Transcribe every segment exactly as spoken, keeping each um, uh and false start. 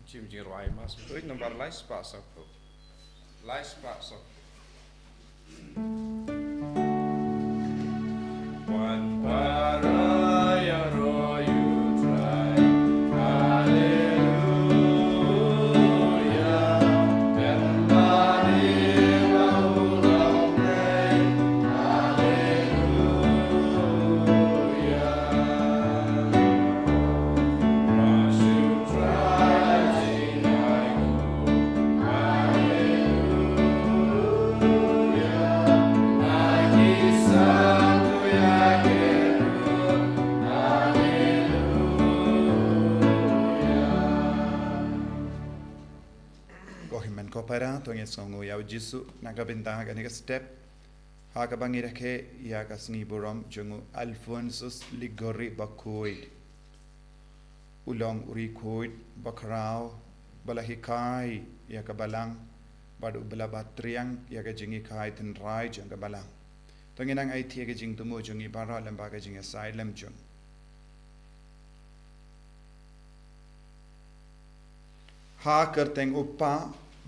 Shim jingrwai Mass Bakhuid nambar lai spah saw phew. Lai spah saw phew. Wan para ïaroh ïa U Trai. Haleluya. Pynban ïa U Trai. Haleluya. Ko hynmen ko para, to ngin sngewnguh ïa U Jisu na ka bynta kane ka step. Ha kaba ngi rakhe ïa ka sngi burom jong u Alphonsus Liguori Bakhuid. U long u riewkhuid bakhraw ba la hikai ïa ka balang bad uba la batriang ïa ka jinghikai tynrai jong ka balang. To ngin nang aiti ïa ka jingthmu jong ngi baroh lyngba ka jingïasaid lem jong. Ha kyrteng U Kpa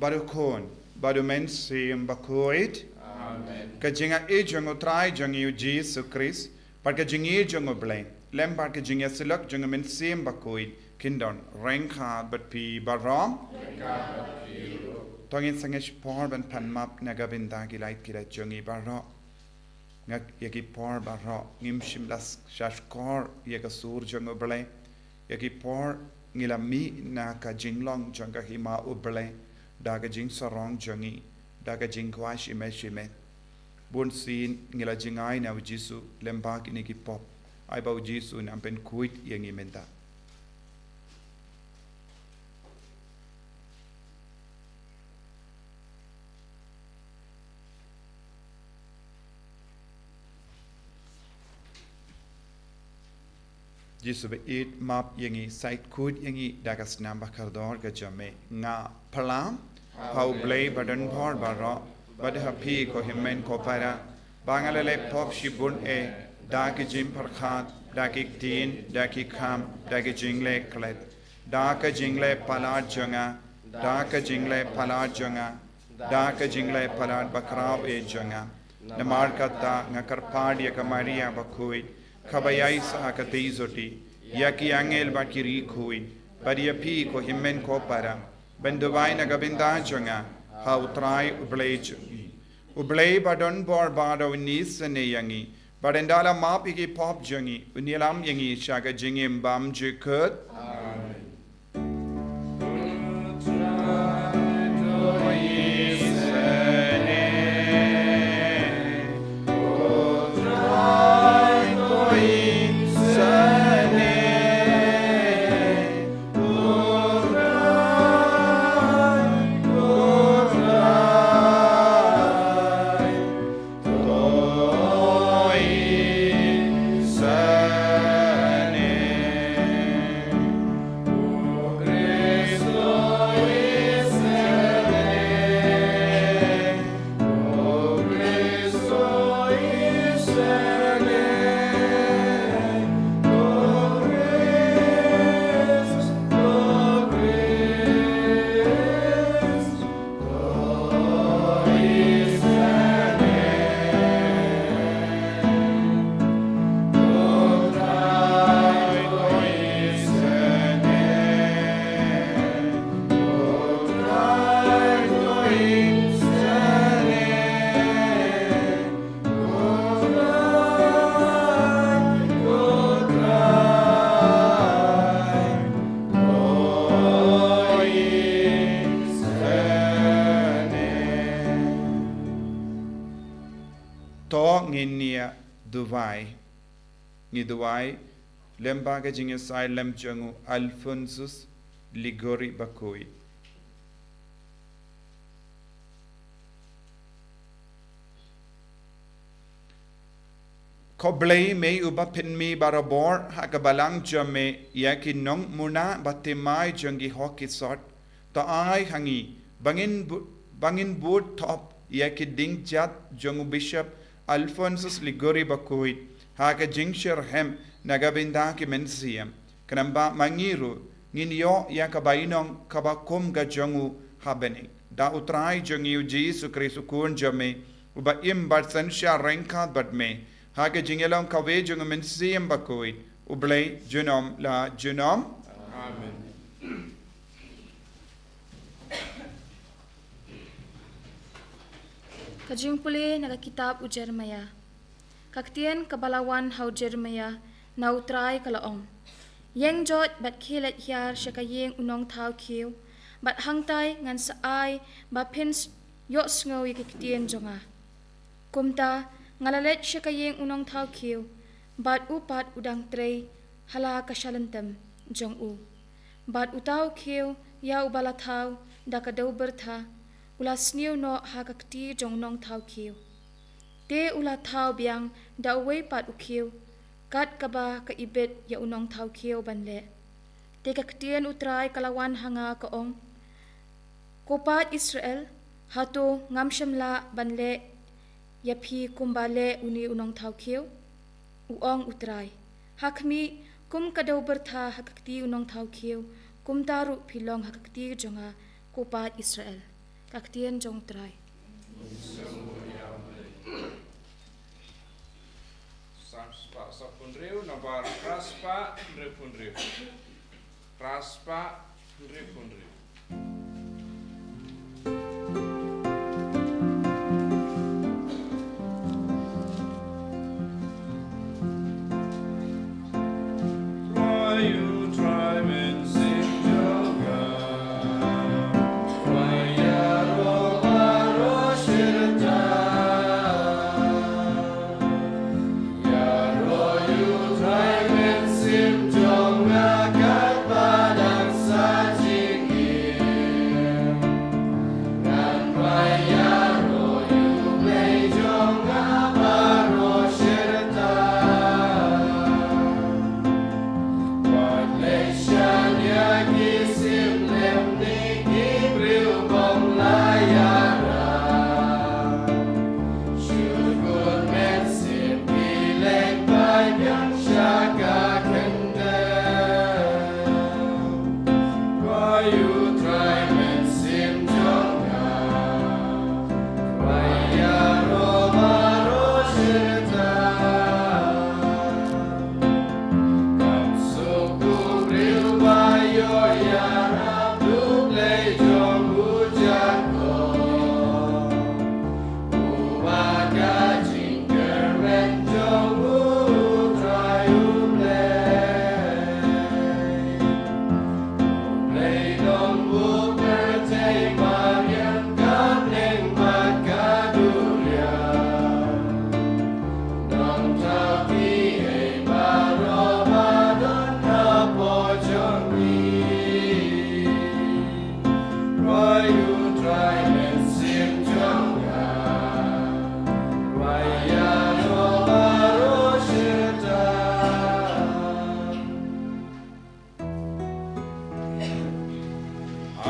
bad U Khun bad U Mynsiem Bakhuid. Amen. Ka jingïeit jong U Trai jong ngi U Jisu Khrist bad ka jingïeit jong U Blei lem bad ka jingïasyllok jong U Mynsiem Bakhuid kin don ryngkat bad phi baroh. Ryngkat bad phi ruh. To ngin sangeh por ban pan map na ka bynta ki lait ki lait jong ngi baroh. Nga ïa ki por baroh ngim shym la shah shkor ïa ka sur jong U Blei. Ïa ki por ngi la mih na ka jinglong jong ka hima U Blei da ka jingsarong jong ngi, da ka jingkwah shimet shimet. Bun sien ngi la jingai na U Jisu lyngba kine ki pop. Ai ba U Jisu un nang pynkhuid ïa ngi mynta. Jisu ba ïeit, map ïa ngi, shait khuid ïa ngi da ka snam ba kordor ka jong me. Nga pyrshang ha U Blei ba don bor baroh bad ha phi ko hynmen ko para, ba nga la leh pop shibun eh, da ki jingpyrkhat, da ki ktien, da ki kam, da ki jingleh klet, da ka jingleh palat jong nga, da ka jingleh palat jong nga, da ka jingleh palat bakhraw eh jong nga. Namar kata nga kyrpad ïa ka Maria Bakhuid, kaba ïaisah ha ka tei jong U Trai, ïa ki angel bad ki riewkhuid, bad ïa phi ko hynmen ko para, ban duwai na ka bynta jong nga ha U Trai U Blei jong ngi. U Blei ba don bor baroh un isynei ïa ngi bad ynda la map ïa ki pop jong ngi, un ïalam ïa ngi sha ka jingim bymjukut. Amen. To ngin ïa duwai. Ngi duwai lyngba ka jingïasaid lem jong u Alphonsus Liguori Bakhuid. Ko Blei, me uba pynmih barabor ha ka balang jong me ïa ki nongmuna ba thymmai jong ki hok ki sot, to ai ha ngi ba ngin bu-, ba ngin bud thop ïa ki ding jait jong u Bishop Alphonsus Liguori Bakhuid ha ka jingshitrhem na ka bynta ki mynsiem. Khnang ba ma ngi ruh ngin ïoh ïa ka bainong kaba kum ka jong u ha bneng. Da U Trai jong ngi U Jisu Khrist U Khun jong me, uba im bad synshar ryngkat bad me, ha ka jingïalong kawei jong U Mynsiem Bakhuid, U Blei junom la junom. Amen. Ka jingpule na ka kitab u Jeremiah. Ka ktien kaba la wan ha u Jeremiah na U Trai ka la ong: Ïeng jot bad khie leit hiar sha ka ïing u nongthaw khiew, bad hangtai ngan sa ai ba phin s-, ïohsngew ïa ki ktien jong nga. Kumta nga la leit sha ka ïing u nongthaw khiew, bad u pat u dang trei ha la ka shalynter jong u. Bad uta u khiew ïa uba la thaw da ka dewbyrtha u la sniew noh ha ka kti jong u nongthaw khiew. Te u la thaw biang da uwei pat u khiew, kat kaba ka ibit ïa u nongthaw khiew ban leh. Te ka ktien U Trai ka la wan ha nga ka ong: Ko paid Israel, hato ngam shym lah ban leh ïa phi kumba leh une u nongthaw khiew? U ong U Trai. Ha khmih, kum ka dewbyrtha ha ka kti u nongthaw khiew, kumta ruh phi long ha ka kti jong nga, ko paid Israel. Ka ktien jong U Trai. Sam spah saphew hynriew, nambar phra spah hynriewphew hynriew. Phra spah hynriewphew hynriew.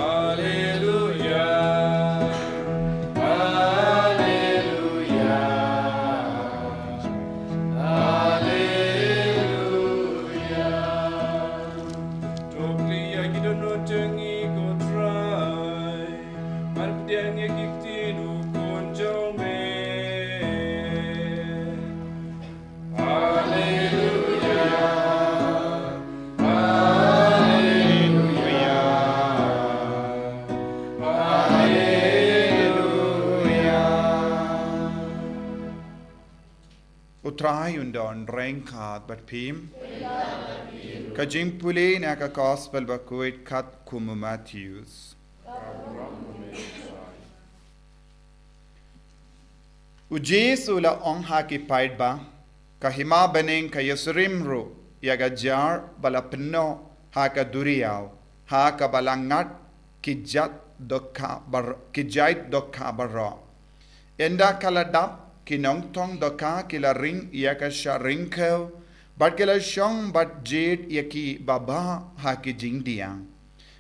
Haleluya. Haleluya. Haleluya. To plie ïa ki dohnud jong ngi, ko Trai, bad pdiang ïa ki ktien u Khun jong me. Haleluya. Haleluya. Haleluya. U Trai un don ryngkat bad phi. Ka jingpule na ka Gospel bakhuid kat kum u Mathaios. U Jisu u la ong ha ki paidbah, ka hima bneng ka ïasyriem ruh ïa ka jar ba la pynnoh ha ka duriaw, ha kaba la ngat ki jait dohkha bar-, ki jait dohkha baroh. Ynda ka la dap, ki nongthong dohkha ki la ring ïa ka sha ryngkew, bad ki la shong bad jied ïa ki babha ha ki jingdiang.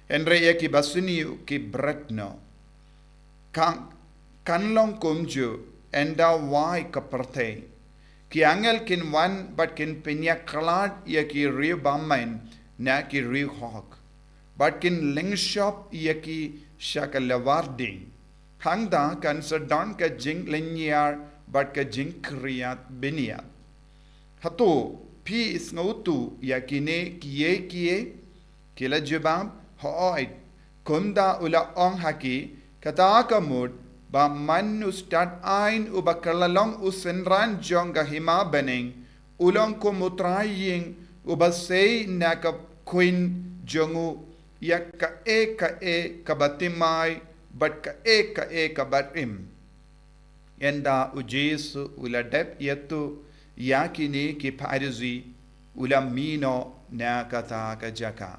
Hynrei ïa ki basniew ki bret noh. Kan, kan long kumjuh, ynda wai ka pyrthei. Ki angel kin wan bad kin pynïakhlad ïa ki riew bymman na ki riew hok. bad kin lyngshop ïa ki sha ka lawar ding. Hangta kan sa don ka jinglynñiar bad ka jingkhriat bniat. Hato phi sngewthuh ïa kine kiei kiei? Ki la jubab, hooid. Kumta u la ong ha ki, kata ka mut ba man u stad aiñ uba kylla long u synran jong ka hima bneng, u long kum u trai ïing uba sei na ka khuiñ jong u ïa kaei kaei kaba thymmai bad kaei kaei kaba rim. Ynda u Jisu u la dep ïathuh ïa kine ki Pharisi, u la mih noh na kata ka jaka.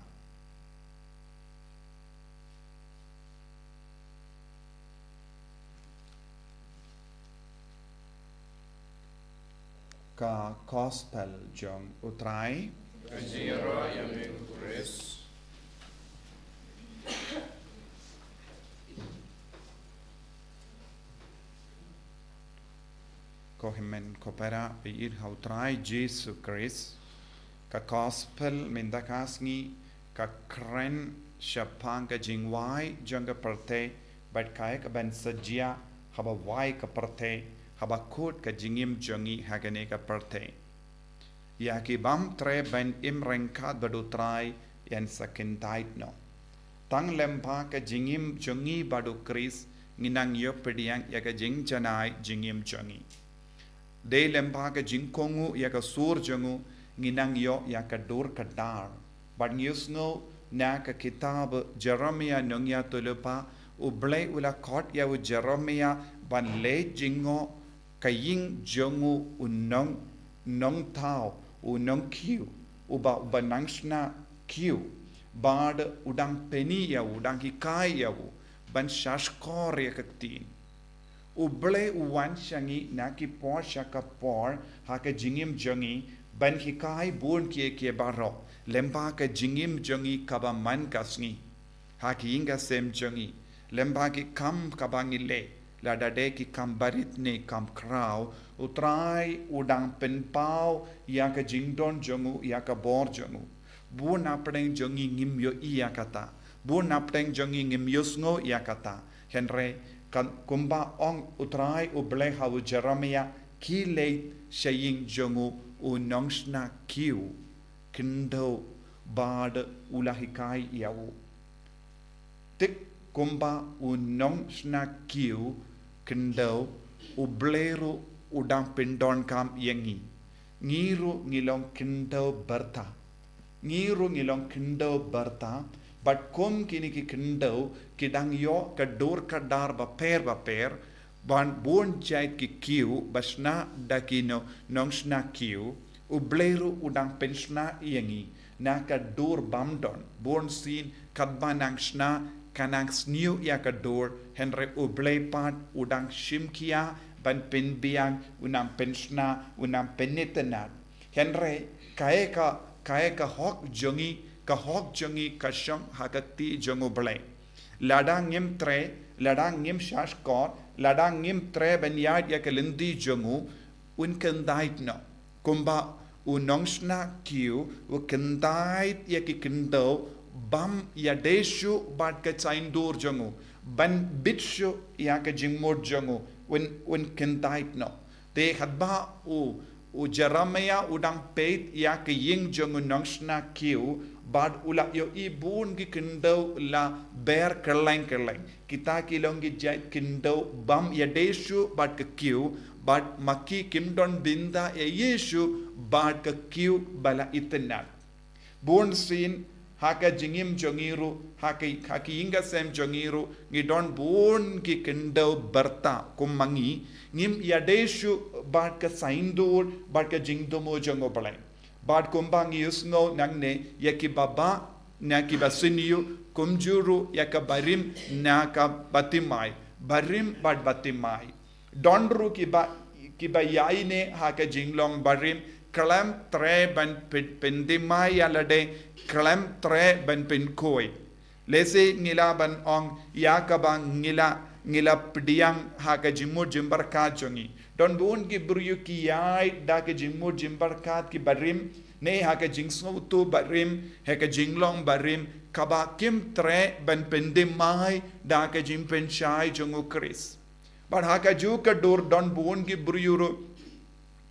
Ka Gospel jong u Trai. Ka jingïaroh ïa me ko Khrist. Ko hynmen ko para, ba ïeit ha u Trai Jisu Khrist. Ka Gospel mynta ka sngi ka kren shaphang ka jingwai jong ka pyrthei bad kaei kaban sa jia haba wai ka pyrthei, haba kut ka jingim jong ngi ha kane ka pyrthei. Ïa ki bym treh ban im ryngkat bad u Trai yn sa kyntait noh. Tang lyngba ka jingim jong ngi bad u Khrist ngi nang ïoh pdiang ïa ka jingjanai jingim jong ngi. Dei lyngba ka jingkohnguh ïa ka sur jong u ngi nang ïoh ïa ka dur ka dar. Bad ngi ïohsngew na ka kitab Jeremiah nongïathuhlypa, u Blei u la khot ïa u Jeremiah ban leit jngoh ka ïing jong u, u nong, nongthaw, u nongkhiew, uba, uba nang shna khiew, bad u dang pyni ïa u, u dang hikai ïa u ban sha shkor ïa ka ktien. U Blei u wan sha ngi na ki por sha ka por ha ka jingim jong ngi ban hikai bun kiei kiei baroh lyngba ka jingim jong ngi kaba man ka sngi. Ha ki ïing ka sem jong ngi, lyngba ki kam kaba ngi leh, lada dei ki kam barit ne kam khraw, u Trai u dang pynpaw ïa ka jingdon jong u, ïa ka bor jong u. Bun na pdeng jong ngi ngim ïohi ïa kata. Bun na pdeng jong ngi ngim ïohsngew ïa kata. Hynrei kan kumba ong u Trai u Blei ha u Jeremiah, khie leit sha ïing jong u, u nongshna khiew, khyndew bad u la hikai ïa u. Thik kumba u nongshna khiew khyndew, u Blei ruh u dang pyndonkam ïa ngi. Ngi ruh ngi long khyndew byrta. Ngi ruh ngi long khyndew byrta, bad kum kine ki khyndew ki dang ïoh ka dur ka dar bapher bapher, bad bun jait ki khiew ba shna da ki no-, nongshna khiew, u Blei ruh u dang pynshna ïa ngi na ka dur bymdon. Bun sien katba nang shna ka nang sniew ïa ka dur, hynrei u Blei pat u dang shim khia ban pynbiang, u nang pynshna, u nang pynitynnad. Hynrei kaei ka, kaei ka hok jong ngi, ka hok jong ngi ka shong ha ka kti jong u Blei. Lada ngim treh, lada ngim sha shkor, lada ngim treh ban ïaid ïa ka lynti jong u, un kyntait noh. Kumba u nongshna khiew u kyntait ïa ki khyndew bym ïadei shuh bad ka saiñdur jong u, ban bit shuh ïa ka jingmut jong u, un, un kyntait noh. Te katba u, u Jeremiah u dang peit ïa ka ïing jong u nongshna khiew, bad u la ïohi bun ki khyndew la ber kylleng kylleng. Kita ki long ki jait khyndew bym ïadei shuh bad ka khiew, bad ma ki kim don bynta ïa Jisu bad ka khiew ba la itynnad. Bun sien ha ka jingim jong ngi ruh, ha ka, ha ka ïing ka sem jong ngi ruh, ngi don bun ki khyndew byrta kum ma ngi, ngim ïadei shuh bad ka saiñdur, bad ka jingthmu jong u Blei. Bad kumba ngi ïohsngew nangne ïa ki baba, na ki ba sniew, kumjuh ruh ïa ka barim na ka bathymmai, barim bad bathymmai. Don ruh ki ba, ki ba ïaineh ha ka jinglong barim, khlem treh ban pyn-, pynthymmai ïa lade, khlem treh ban pynkhuid. Lehse ngi lah ban ong ïa kaba ngi la, ngi la pdiang ha ka jingmut jingpyrkhat jong ngi. Don bun ki briew ki ïaid da ka jingmut jingpyrkhat ki barim, ne ha ka jingsngewthuh barim, ha ka jinglong barim, kaba kim treh ban pyndem mai da ka jingpynshai jong u Khrist. Bad ha kajuh ka dur don bun ki briew ruh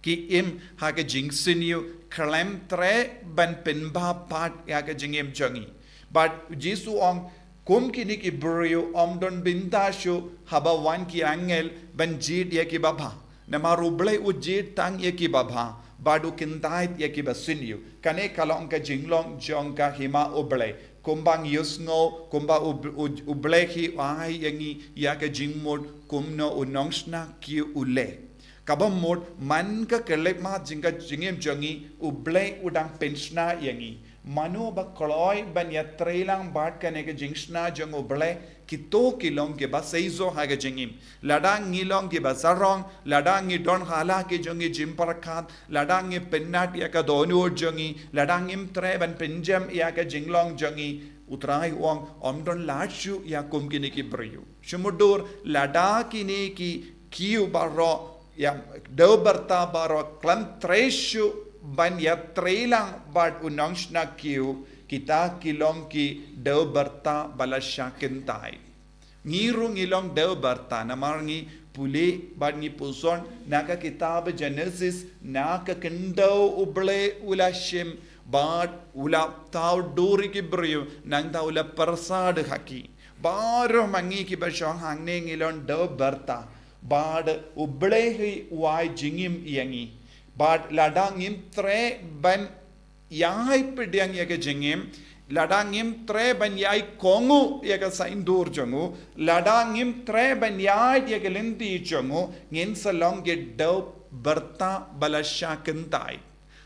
ki im ha ka jingsniew khlem treh ban pynbha pat ïa ka jingim jong ngi. Bad u Jisu u ong, kum kine ki briew ym don bynta shuh haba wan ki angel ban jied ïa kiba bha. Namar u Blei u jied tang ïa kiba bha, bad u kyntait ïa kiba sniew. Kane ka long ka jinglong jong ka hima u Blei. Kumba ngi ïohsngew, kumba u, u, u Blei hi u ai ïa ngi ïa ka jingmut, kumno u nongshna kiew u leh. Kaba mut, man ka khyllipmat jong ka jingim jong ngi, u Blei u dang pynshna ïa ngi. Mano ba kloi ban ïatreilang bad kane ka jingshna jong u Blei, kito ki long kiba seisoh ha ka jingim. Lada ngi long kiba sarong, lada ngi don ha la ki jong ngi jingpyrkhat, lada ngi pynnat ïa ka dohnud jong ngi, lada ngim treh ban pynjem ïa ka jinglong jong ngi, u Trai u ong, ym don lad shuh ïa kum kine ki briew. Shu mutdur, lada kine ki kiew baroh, ïa, dew byrta baroh khlem treh shuh ban ïatreilang bad u nongshna kiew, kita ki long ki dew byrta ba la shah kyntait. Ngi ruh ngi long dew byrta namar ngi pule bad ngi puson na ka kitab Genesis, na ka khyndew u Blei u la shim bad u la thaw dur ïa ki briew, nangta u la pyrsad ha ki. Baroh ma ngi kiba shong hangne ngi long dew byrta. Bad u Blei hi u ai jingim ïa ngi. Bad lada ngim treh ban ïai pdiang ïa ka jingim, lada ngim treh ban ïai kohnguh ïa ka saiñdur jong u, lada ngim treh ban ïai ïa ka lynti jong u, ngin sa long ki dew byrta ba la shah kyntait.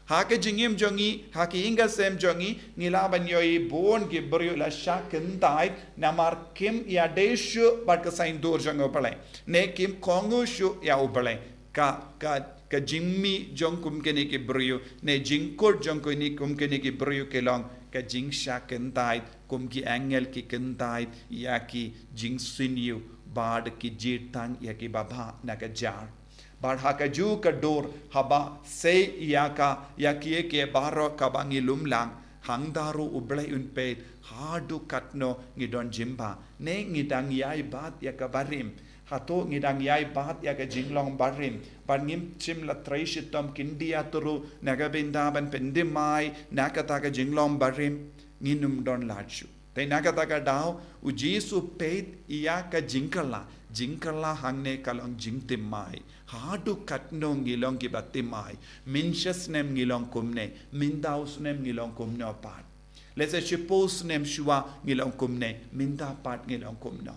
Ha ka jingim jong ngi, ha ka ïing ka sem jong ngi, ngi lah ban ïohi bun ki briew la shah kyntait, namar kim ïadei shuh bad ka saiñdur jong u Blei. Ne kim kohnguh shuh ïa u Blei. Ka, ka, ka jingmih jong kum kine ki briew, ne jingkut jong kine kum kine ki briew ki long, ka jingshah kyntait, kum ki angel ki kyntait ïa ki, jingsniew bad ki jied tang ïa kiba bha na ka jar. Bad ha kajuh ka dur haba sei ïa ka, ïa kiei kiei baroh kaba ngi lum lang, hangta ruh u Blei un peit haduh katno ngi don jingbha, ne ngi dang ïai bat ïa ka barim. Hato ngi dang ïai bat ïa ka jinglong barim, bad ngim shym la trei shitom khyndiat ruh na ka bynta ban pyndem mai na kata ka jinglong barim, ngin ym don lad shuh. Te na kata ka daw, u Jisu u peit ïa ka jingkylla, jingkylla hangne ka long jingtim mai. Haduh katno ngi long kiba tim mai, mynshisnem ngi long kumne, mynta u snem ngi long kumno pat. Lehse shiphew snem shuwa ngi long kumne, mynta pat ngi long kumno.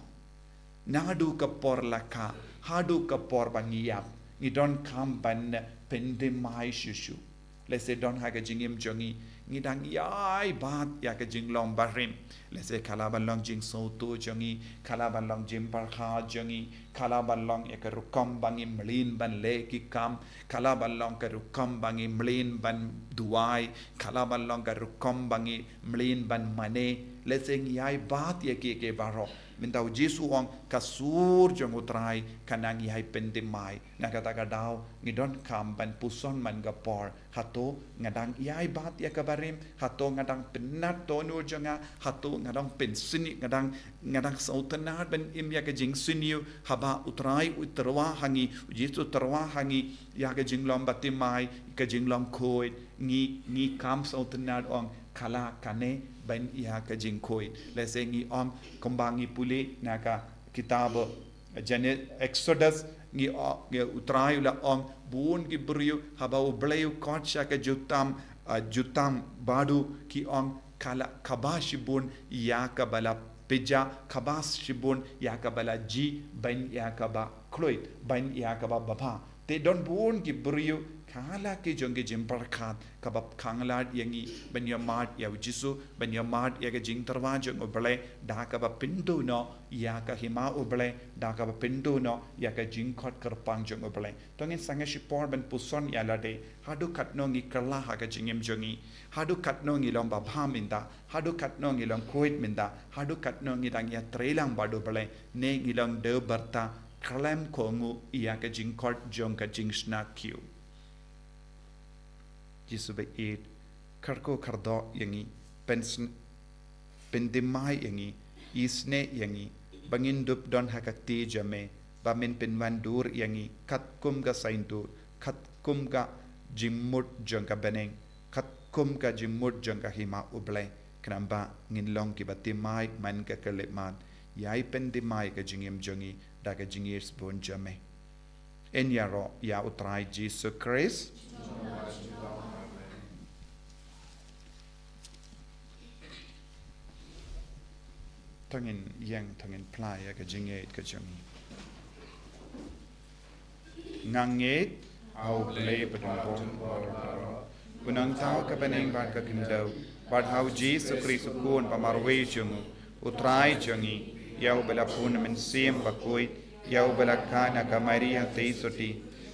Naduh ka por la kha, haduh ka por ba ngi ïap, ngi donkam ban pyndem mai shuh shuh. Lehse don ha ka jingim jong ngi, ngi dang ïai bat ïa ka jinglong barim. Lehse ka lah ban long jingsngewthuh jong ngi, ka lah ban long jingpyrkhat jong ngi, ka lah ban long ïa ka rukom ba ngi mlien ban leh ki kam, ka lah ban long ka rukom ba ngi mlien ban duwai, ka lah ban long ka rukom ba ngi mlien ban mane. Lehse ngi ïai bat ïa kiei kiei baroh. Mynta u Jisu u ong ka sur jong u Trai ka nang ïai pyndem mai. Na kata ka daw ngi donkam ban puson man ka por. Hato nga dang ïai bat ïa ka barim, hato nga dang pynnat dohnud jong nga, hato nga dang pynsniew, nga dang, nga dang sngewtynnat ban im ïa ka jingsniew, haba u Trai u tyrwa ha ngi, u Jisu u tyrwa ha ngi ïa ka jinglong ba tim mai, ka jinglong khuid, ngi, ngi kham sngewtynnat ong, ka la kane ban ïa ka jingkhuid. Lehse ngi ong kumba ngi pule na ka kitab Jene-, Exodus, ngi ong, ngi u Trai u la ong, bun ki briew haba u Blei u khot sha ka jutang, ah, jutang baduh ki ong ka la kaba shibun ïa kaba la pynjah, kaba shibun ïa kaba la jia, ban ïa kaba khuid, ban ïa kaba babha. Te don bun ki briew, ka la ki jong ki jingpyrkhat, kaba khanglad ïa ngi, ban ïa mad ïa u Jisu, ban ïa mad ïa ka jingtyrwa jong u Blei, da kaba pynduh noh ïa ka hima u Blei, da kaba pynduh noh ïa ka jingkhot kyrpang jong u Blei. To ngin sangeh shipor ban puson ïa lade, haduh katno ngi kylla ha ka jingim jong ngi, haduh katno ngi long babha mynta, haduh katno ngi long khuid mynta, haduh katno ngi dang ïatreilang bad u Blei, ne ngi long dew byrta khlem kohnguh ïa ka jingkhot jong ka jingshna kiew. Jisu ba ïeit, kyrkhu kyrdoh ïa ngi, pynsn-, pynthymmai ïa ngi, isynei ïa ngi, ba ngin dup don ha ka kti jong me, ba men pynwandur ïa ngi katkum ka saiñdur, katkum ka jingmut jong ka bneng, katkum ka jingmut jong ka hima U Blei, khnang ba ngin long kiba thymmai man ka khyllipmat. Ïai pynthymmai ka jingim jong ngi da ka jingïeit bun jong me. Yn ïaroh ïa U Trai Jisu Khrist. To ngin ïeng, to ngin plie ïa ka jingïeit ka jong ngi. Nga ngeit ha U Blei ba don bor baroh, U Nongthaw ka bneng bad ka khyndew, bad ha U Jisu Khrist U Khun ba marwei jong u, U Trai jong ngi, ïa uba la bun Mynsiem Bakhuid, ïa uba la kha na ka Maria Theisotti,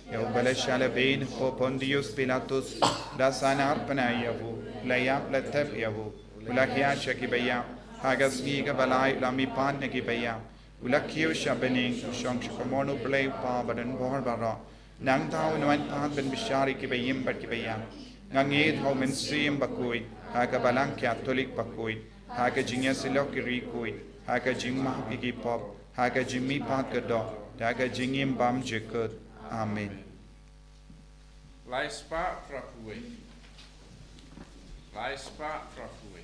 ïa uba la shah lehbeiñ hapoh Pontius Pilatus, la sahnarphna ïa u, la ïap la thep ïa u, u la hiar sha kiba ïap, ha ka sngi kaba lai u la mihpat na kiba ïap, u la kiew sha bneng, u shong sha kamon U Blei U Kpa ba don bor baroh. Nangta un wan pat ban bishar ïa kiba im bad kiba ïap. Nga ngeit ha U Mynsiem Bakhuid, ha ka Balang Katholik bakhuid, ha ka jingïasyllok ki riewkhuid, ha ka jingmap ïa ki pop, ha ka jingmihpat ka doh, ha ka jingim bymjukut. Amen. Lai spah phra phew wei. Lai spah phra phew wei.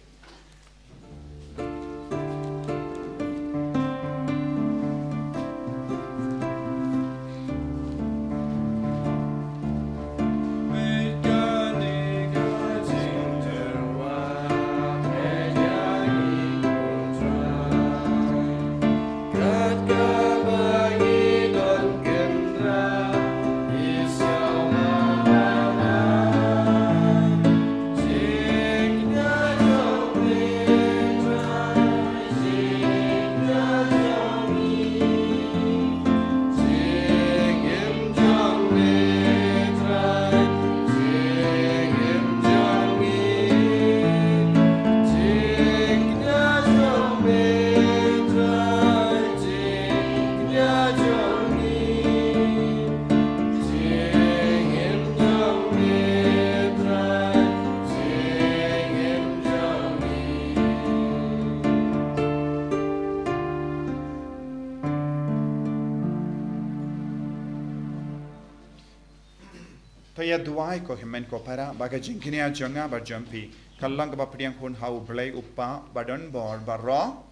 To ïa duwai ko hynmen ko para, ba ka jingkñia jong nga bad jong phi kan long kaba pdiang hun ha U Blei U Kpa ba don bor baroh.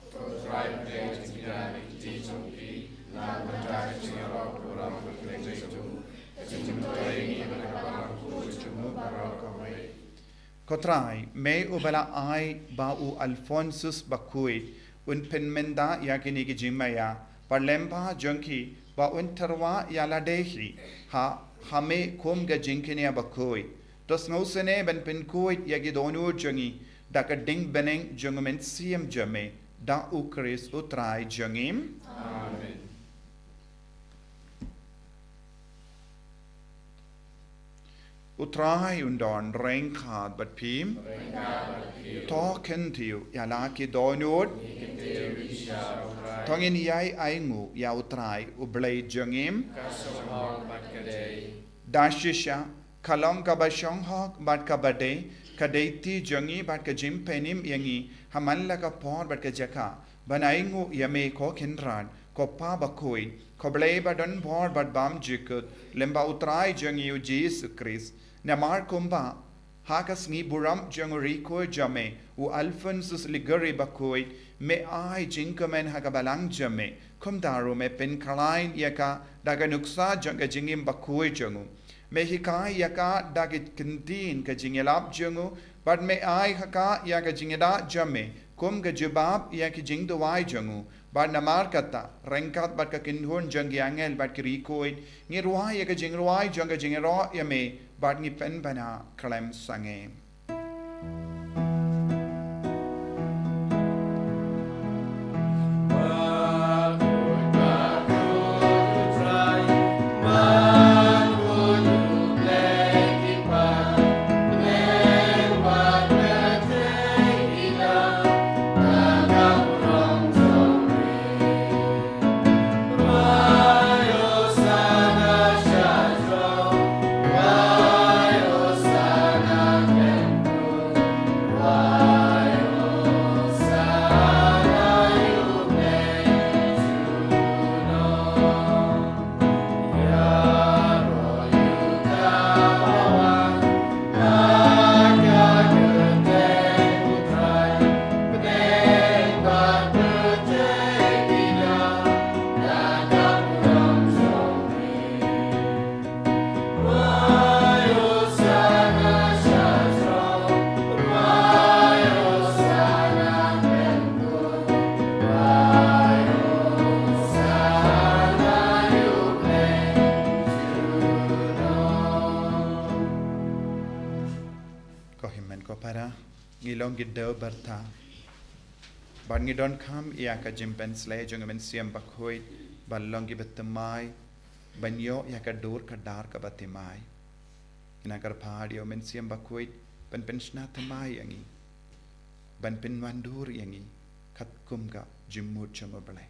Ko Trai, me uba la ai ba u Alphonsus Bakhuid un pynmynta ïa kine ki jingmaïa, bad lem bha jong ki ba un tyrwa ïa lade hi ha, ha me kum ka jingkñia bakhuid. To sngewsynei ban pynkhuid ïa ki dohnud jong ngi da ka ding bneng jong U Mynsiem jong me, da U Khrist U Trai jong ngi. Amen. U Trai un don ryngkat bad phi. To kyntiew ïa la ki dohnud. To ngin ïai ainguh ïa U Trai U Blei jong ngi. Da shisha ka long kaba shonghok bad kaba dei, ka dei kti jong ngi bad ka jingpynim ïa ngi ha man la ka por bad ka jaka ban ainguh ïa me ko Kynrad, ko Pa Bakhuid, ko Blei ba don bor bad bymjukut, lem bad U Trai jong ngi U Jisu Khrist. Namar kumba ha ka sngi burom jong u riewkhuid jong me u Alphonsus Liguori Bakhuid, me ai jingkmen ha ka balang jong me, kumta ruh me pynkhlaiñ ïa ka da ka nuksa jong ka jingim bakhuid jong u. Me hikai ïa ka da ki ktien ka jingïalap jong u, bad me ai ha ka ïa ka jingïada jong me kum ka jubab ïa ki jingduwai jong u. Bad namar kata, ryngkat bad ka kynhun jong ki angel bad ki riewkhuid, ngi rwai ïa ka jingrwai jong ka jingïaroh ïa me, bad ngi pynbna khlem sangeh. Ngi dei byrta. Bad ngi donkam ïa ka jingpynsleh jong u Mynsiem Bakhuid, ban long kiba thymmai, ban ïoh ïa ka dur ka dar kaba thymmai. Ngi nang kyrpad ïa u Mynsiem Bakhuid, ban pynshna thymmai ïa ngi. Ban pynwandur ïa ngi, katkum ka jingmut jong u Blei.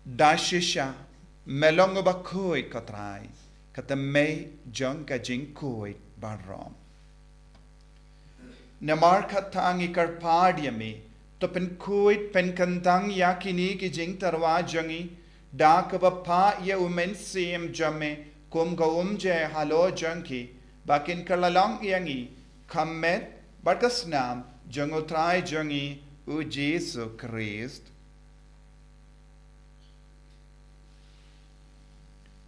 Da shisha, me long uba khuid ko Trai, ka thymmai jong ka jingkhuid baroh. Namar kata ngi kyrpad ïa me, to pynkhuid pynkyntang ïa kine ki jingtyrwa jong ngi, da kaba phah ïa u Mynsiem jong me, kum ka umjer halor jong ki, ba kin kylla long ïa ngi, ka met, bad ka snam, jong u Trai jong ngi, u Jisu Khrist.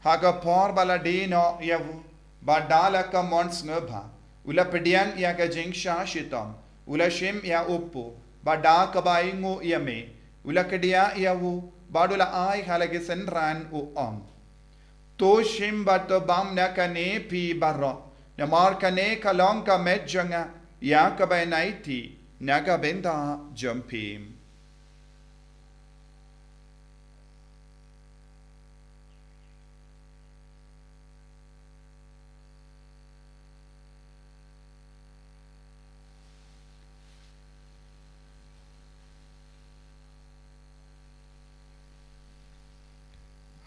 Ha ka por ba la die noh ïa u, bad da la ka mon sngewbha, u la pdiang ïa ka jingshah shitom, u la shim ïa u kpu, bad da kaba ainguh ïa me, u la kdiah ïa u, bad u la ai ha la ki synran u ong. To shim bad to bam na kane phi baroh, namar kane ka long ka met jong nga, ïa kaba yn aiti, na ka bynta jong phi.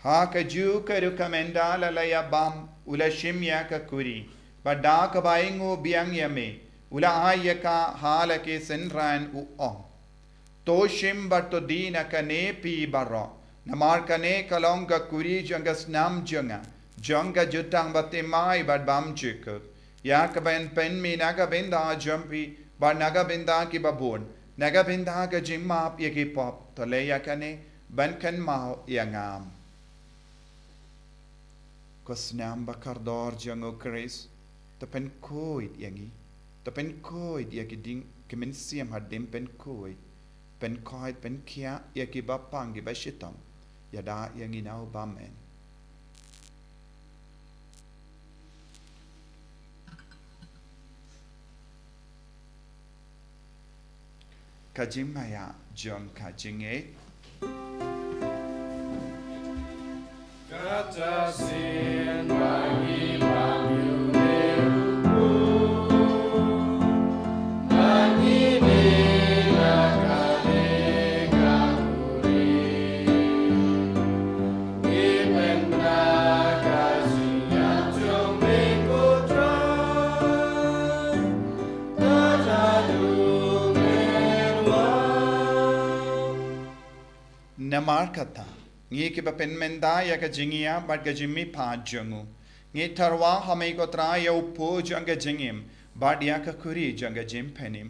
Ha kajuh ka rukom ynda la la ïa bam, u la shim ïa ka kuri, bad da kaba ainguh biang ïa me, u la ai ïa ka ha la ki synran u ong. To shim bad to die na kane phi baroh, namar kane ka long ka kuri jong ka snam jong nga, jong ka jutang bathymmai bad bymjukut. Ïa kaba yn pynmih na ka bynta jong phi, bad na ka bynta kiba bun, na ka bynta ka jingmap ïa ki pop, to leh ïa kane, ban kynmaw ïa nga. Ko snam ba kordor jong u Khrist, to pynkhuid ïa ngi, to pynkhuid ïa ki ding, ki mynsiem hadien pynkhuid, pynkhuid, pynkhiah ïa kiba pang kiba shitom, ïada ïa ngi na u bymman. Ka jingmaïa jong ka jingngeit. Kata sien ba ngi bam ïa u, ba ngi die na kane ka kuri. Namar kata, ngi kiba pynmynta ïa ka jingïap bad ka jingmihpat jong u, ngi tyrwa ha me ko Trai ïa u kpu jong ka jingim, bad ïa ka kuri jong ka jingpynim.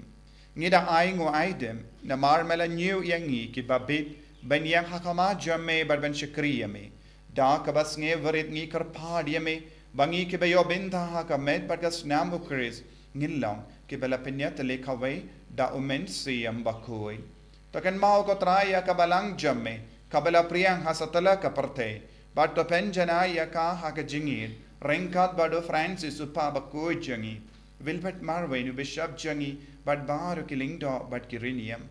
Ngi da ainguh aidem, namar me la ñiew ïa ngi kiba bit, ban ïeng ha khmat jong me bad ban shakri ïa me. Da kaba sngewrit ngi kyrpad ïa me, ba ngi kiba ïoh bynta ha ka met bad ka snam u Khrist, ngin long kiba la pynïatylli kawei da u Mynsiem Bakhuid. To kynmaw ko Trai ïa ka balang jong me, kaba la pdiang ha satlak ka pyrthei, bad to pynjanai ïa ka ha ka jingïeit, ryngkat bad u Francis u Pop bakhuid jong ngi, Wilfred Marwein u Bishop jong ngi, bad baroh ki lyngdoh bad ki riewniam.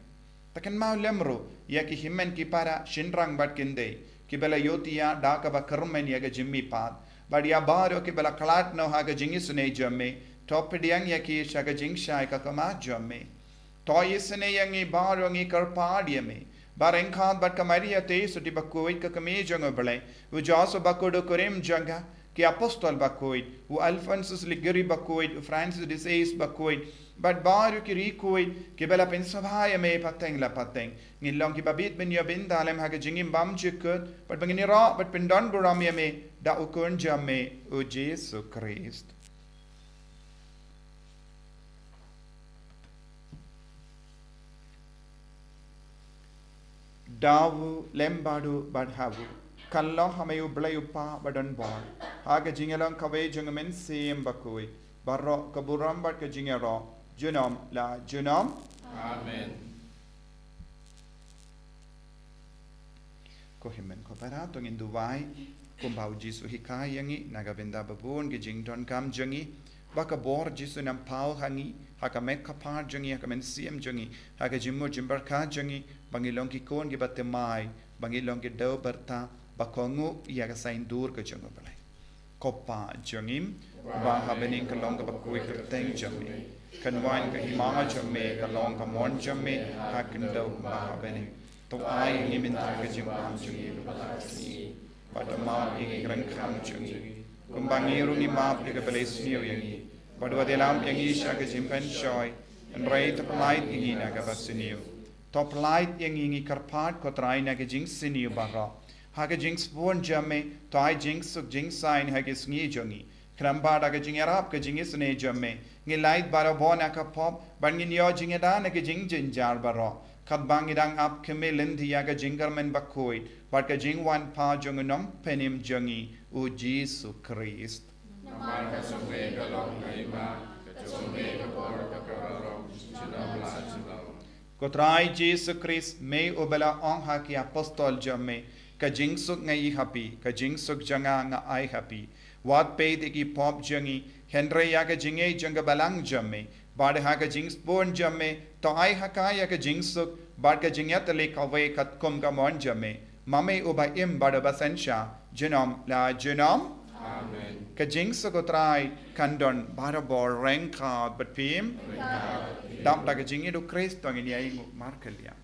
To kynmaw lem ruh ïa ki hynmen ki para, shynrang bad kynthei, kiba la ïohthiah da kaba kyrmen ïa ka jingmihpat, bad ïa baroh kiba la khlad noh ha ka jingisynei jong me, to pdiang ïa ki sha ka jingshai ka khmat jong me. To isynei ïa ngi baroh, ngi kyrpad ïa me, ba ryngkat bad ka Maria Theisotti bakhuid ka kmie jong u Blei, u Joseph bakhuid u kurim jong ka, ki apostol bakhuid, u Alphonsus Liguori bakhuid, u Francis de Sales bakhuid, bad baroh ki riewkhuid kiba la pynsngewbha ïa me pateng la pateng, ngin long kiba bit ban ïoh bynta lem ha ka jingim bymjukut, bad ba ngin ïaroh bad pyndonburom ïa me da u Khun jong me, u Jisu Khrist. Da u lem bad u bad ha u, kan long ha me u Blei u Kpa badonbor, ha ka jingïalong kawei jong u Mynsiem Bakhuid, baroh ka burom bad ka jingïaroh, junom la junom. Amen. Ko hynmen ko para, to ngin duwai, kumba u Jisu u hikai ïa ngi, na ka bynta ba bun ki jingdonkam jong ngi. ba ka bor Jisu un ym paw ha ngi, ha ka met ka phad jong ngi, ha ka mynsiem jong ngi, ha ka jingmut jingpyrkhat jong ngi, ba ngin long ki khun kiba thymmai, ba ngin long ki dewbyrta, ba kohnguh ïa ka saiñdur ka jong U Blei. Ko Pa jong ngi, ba ha bneng ka long kaba khuid kyrteng jong me. Kan wan ka hima jong me, ka long ka mon jong me, ha khyndew kumba ha bneng. To ai ïa ngi mynta ka jingbam jong ngi kaba shisien. Bad to map ïa ngi ki ryngkang jong ngi, kumba ngi ruh ngi map ïa kiba leh sniew ïa ngi. Bad wat ïalam ïa ngi sha ka jingpynshoi, hynrei to pyllait ïa ngi na kaba sniew. To pyllait ïa ngi, ngi kyrpad ko Trai, na ka jingsniew baroh. Ha ka jingsbun jong me, to ai jingsuk jingsaiñ ha ka sngi jong ngi. Khnang ba da ka jingïarap ka jingisynei jong me, ngin lait barabor na ka pop, bad ngin ïoh jingïada na ka jingjynjar baroh. Katba ngi dang ap khmih lynti ïa ka jingkyrmen bakhuid bad ka jingwan pat jong U Nongpynim jong ngi, U Jisu Khrist. Namar ka jong me ka long ka hima, ka jong me ka bor, ka bor ka long, junom la junom. Ko Trai Jisu Khrist, me uba la ong ha ki apostol jong me, ka jingsuk nga ai ha phi, ka jingsuk jong nga nga ai ha phi. Wat peit ïa ki pop jong ngi, hynrei ïa ka jingngeit jong ka balang jong me. Bad ha ka jingsbun jong me, to ai ha ka ïa ka jingsuk bad ka jingïatylli kawei katkum ka mon jong me. Ma me uba im bad uba synshar junom la junom. Amen. Ka jingsuk U Trai kan don barabor ryngkat bad phi. Dap da ka jingïeit U Khrist to ngin ïa ïnguh markylliang.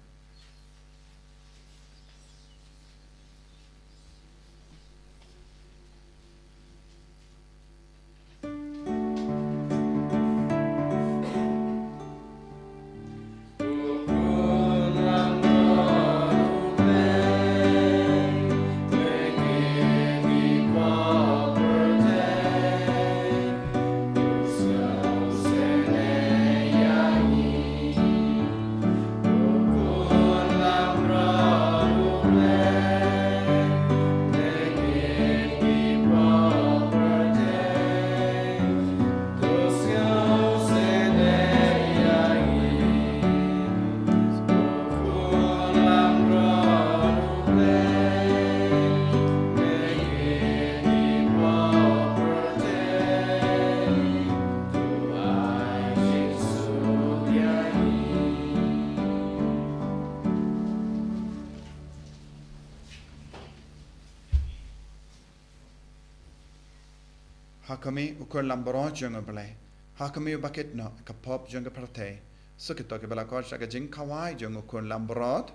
Ha khmih, U Khun Langbrot jong U Blei. Ha khmih, uba kit noh ka pop jong ka pyrthei. Suk ïa kito kiba la khot sha ka jingkhawai jong U Khun Langbrot.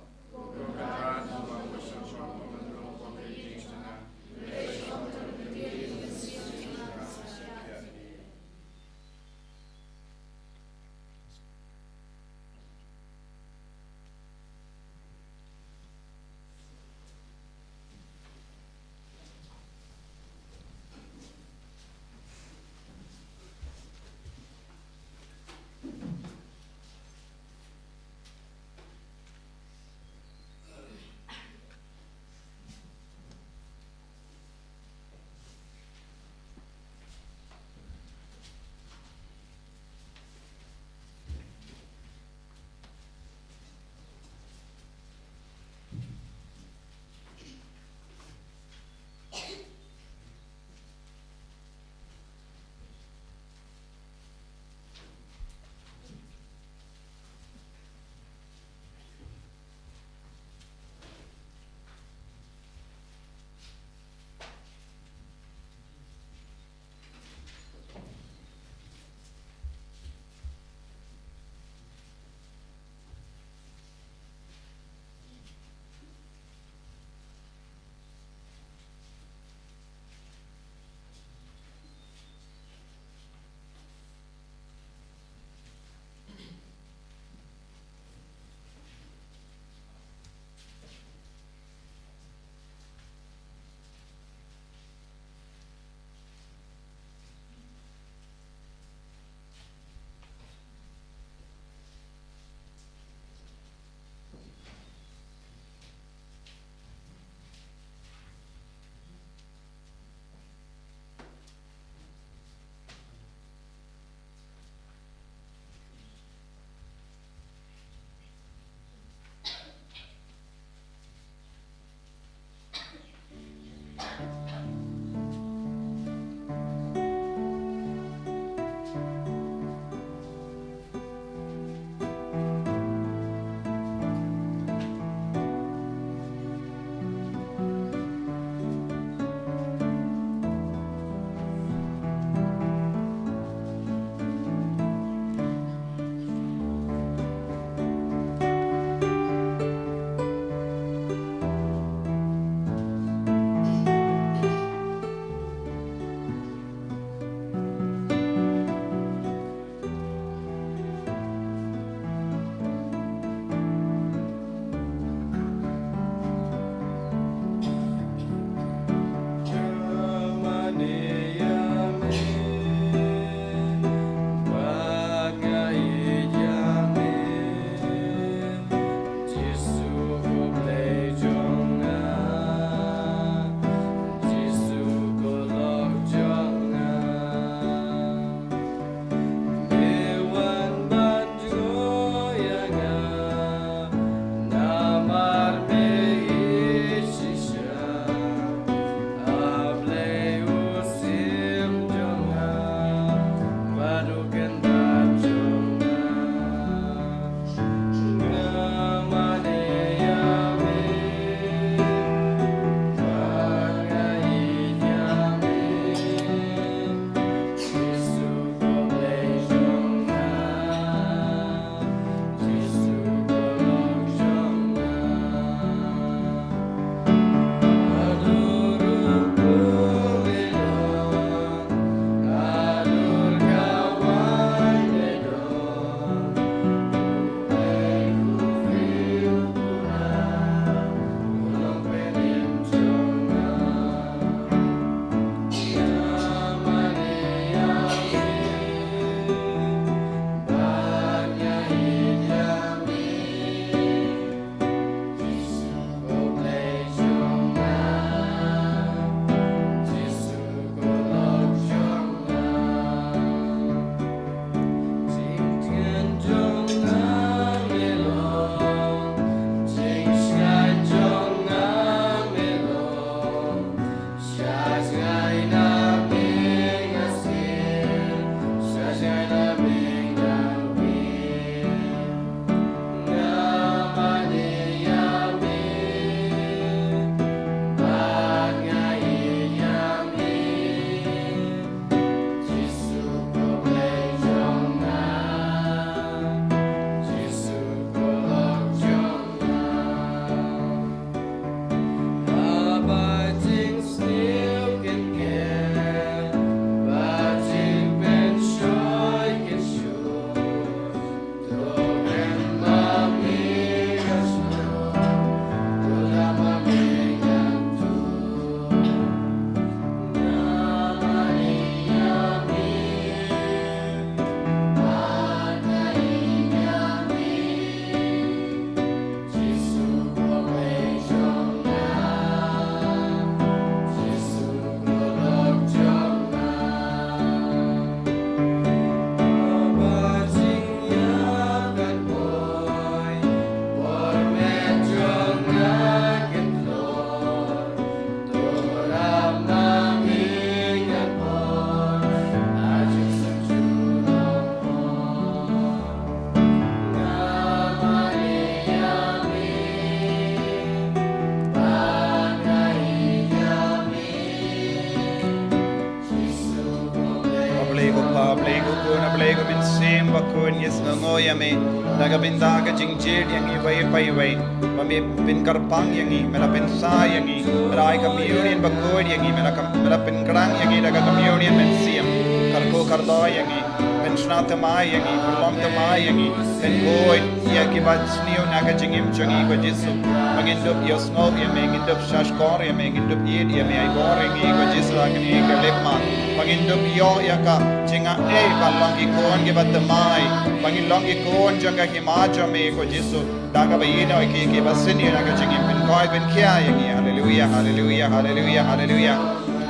Khun, ngi sngewnguh ïa me da ka bynta ka jingjit ïa ngi iwei pa iwei. Ba me pynkyrpang ïa ngi, me la pynsa ïa ngi, me la ai ka mynsiem bakhuid ïa ngi, me la kam, me la pynkrang ïa ngi da ka mynsiem mynsiem. Kyrkhu kyrdoh ïa ngi, pynshna thymmai ïa ngi, pynlong thymmai ïa ngi, pynkhuid ïa kiba sniew na ka jingim jong ngi, ko Jisu. Ba ngin dup ïohsngew ïa me, ngin dup shahshkor ïa me, ngin dup ïeit ïa me, ai bor ïa ngi, ko Jisu, ha kane ka lipmat. Ba ngin dup ïoh ïa ka jingaiei ban long ki khun kiba thymmai. Ba ngin long ki khun jong ka hima jong me, ko Jisu. Da kaba ïehnoh ïa ki, kiba sniew na ka jingim, pynkoit pynkhia ïa ngi. Haleluia, haleluia, haleluia, haleluia.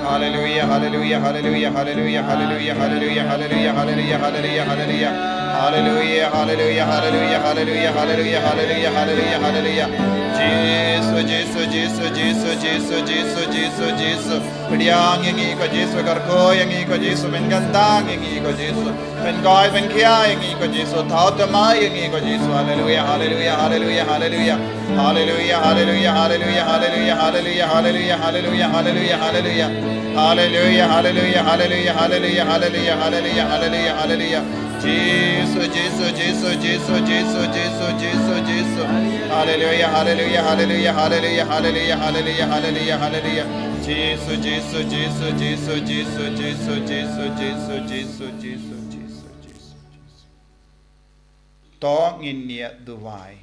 Haleluia, haleluia, haleluia, haleluia, haleluia, haleluia, haleluia, haleluia, haleluia, haleluia. Haleluia, haleluia, haleluia, haleluia, haleluia, haleluia, haleluia, haleluia. Jisu, Jisu, Jisu, Jisu, Jisu, Jisu, Jisu, Jisu. Pdiang ïa ngi ko Jisu, kyrkhu ïa ngi ko Jisu, men kyntang ïa ngi ko Jisu. Pynkoit pynkhia ïa ngi ko Jisu, thaw thymmai ïa ngi ko Jisu. Haleluia, haleluia, haleluia, haleluia. Haleluia, haleluia, haleluia, haleluia, haleluia, haleluia, haleluia, haleluia, haleluia. Haleluia, haleluia, haleluia, haleluia, haleluia, haleluia, haleluia, haleluia. Jisu, Jisu, Jisu, Jisu, Jisu, Jisu, Jisu, Jisu. Haleluia, haleluia, haleluia, haleluia, haleluia, haleluia, haleluia, haleluia. Jisu, Jisu, Jisu, Jisu, Jisu, Jisu, Jisu, Jisu, Jisu, Jisu, Jisu. To ngin ïa duwai.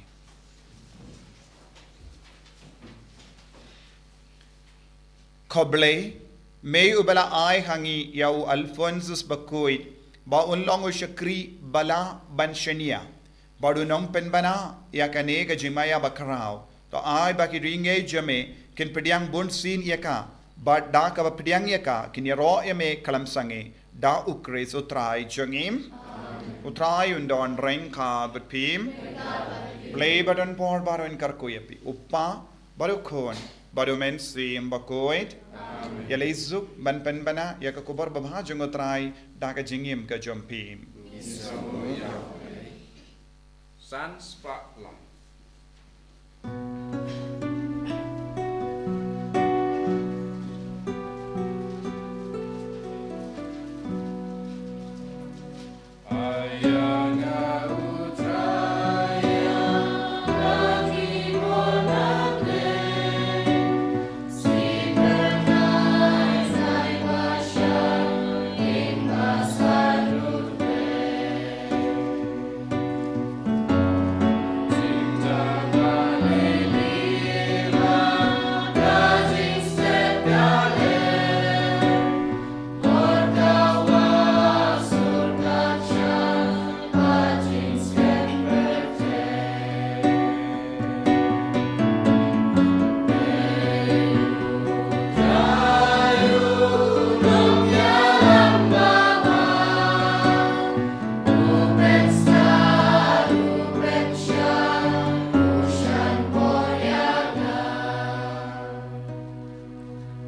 Khublei, me uba la ai ha ngi ïa u Alphonsus Bakhuid, ba un long u shakri ba lah ban shaniah, bad u nongpynbna ïa kane ka jingmaïa bakhraw. To ai ba ki riewngeit jong me kin pdiang bunsien ïa ka, bad da kaba pdiang ïa ka kin ïaroh ïa me khlem sangeh. Da u Khrist u Trai jong ngi. U Trai un don ryngkat bad phi. Blei ba don bor baroh un kyrkhu ïa phi. U Kpa, bad u Khun, bad u Mynsiem Bakhuid. Ïa lei suk ban pynbna ïa ka khubor babha jong u Trai da ka jingim ka jong phi. San spah lang.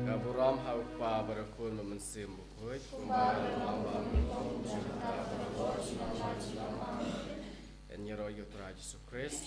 Ka burom ha u Kpa bad u Khun bad u Mynsiem Bakhuid. Yn ïaroh ïa u Trai Jisu Khrist.